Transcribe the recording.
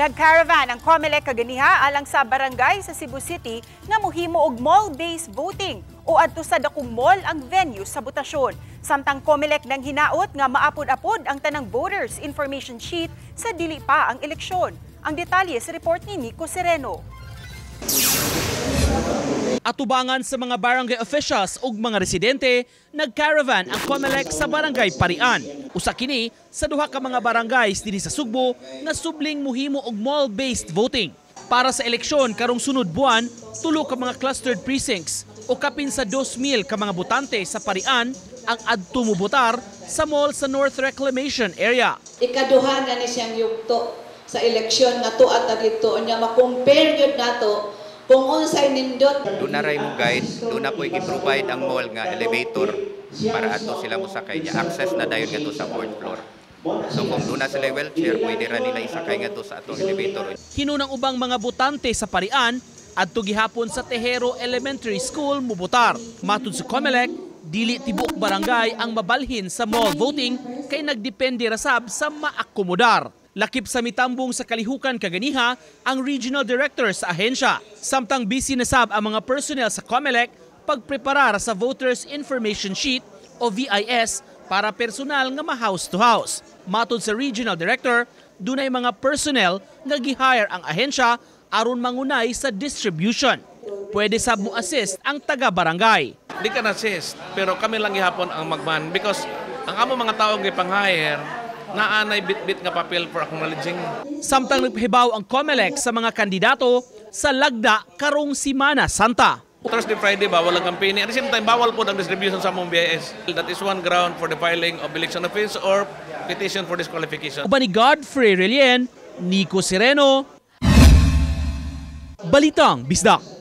Nag-caravan ang COMELEC kaganiha alang sa barangay sa Cebu City nga muhimo og mall-based voting o adto sa dakong mall ang venue sa botasyon. Samtang COMELEC nang hinaot nga maapod-apod ang tanang voters information sheet sa dili pa ang eleksyon. Ang detalye sa report ni Nico Sereno. Atubangan sa mga barangay officials ug mga residente, nag-caravan ang COMELEC sa Barangay Parian. Usa kini sa duha ka mga barangays dinhi sa Sugbo nga subling muhimo og mall-based voting. Para sa eleksyon karong sunod buwan, tulo ka mga clustered precincts o kapin sa 2,000 ka mga botante sa Parian ang adto mubotar sa mall sa North Reclamation Area. Ikaduha na ni siyang yugto sa eleksyon nga tuat na dito nya ma-compare gyud nato kung unsay nindot. Doon na ray mo guide, doon na po i-provide ang mall nga elevator para ato sila mosakay niya. Access na dayon ngadto sa fourth floor. So kung doon na sila wheelchair, pwede ra nila isakay ngadto sa atong elevator. Hinunang ubang mga botante sa Parian adto gihapon sa Tejero Elementary School mubotar. Matud sa COMELEC, dili tibuok barangay ang mabalhin sa mall voting kay nagdepende ra sab sa maakomodar. Lakip sa mitambong sa kalihukan kaganiha ang regional director sa ahensya. Samtang busy na sab ang mga personnel sa COMELEC pagpreparar sa Voters Information Sheet o VIS para personal nga ma-house to house. Matod sa regional director, dunay mga personnel nga gi-hire ang ahensya aron mangunay sa distribution. Pwede sab mo assist ang taga-barangay. Di ka na-assist, pero kami lang gihapon ang magman because ang amo mga tao gipang-hire naanay bit-bit nga papel for acknowledging. Samtang nagpahibaw ang COMELEC sa mga kandidato sa lagda karong Simana Santa. Thursday, Friday, bawal ang campaign. At the same time, bawal po ang distribution sa among VIS. That is one ground for the filing of election offense or petition for disqualification. Uban ni Godfrey Relien, Nico Sereno, Balitang Bisdak.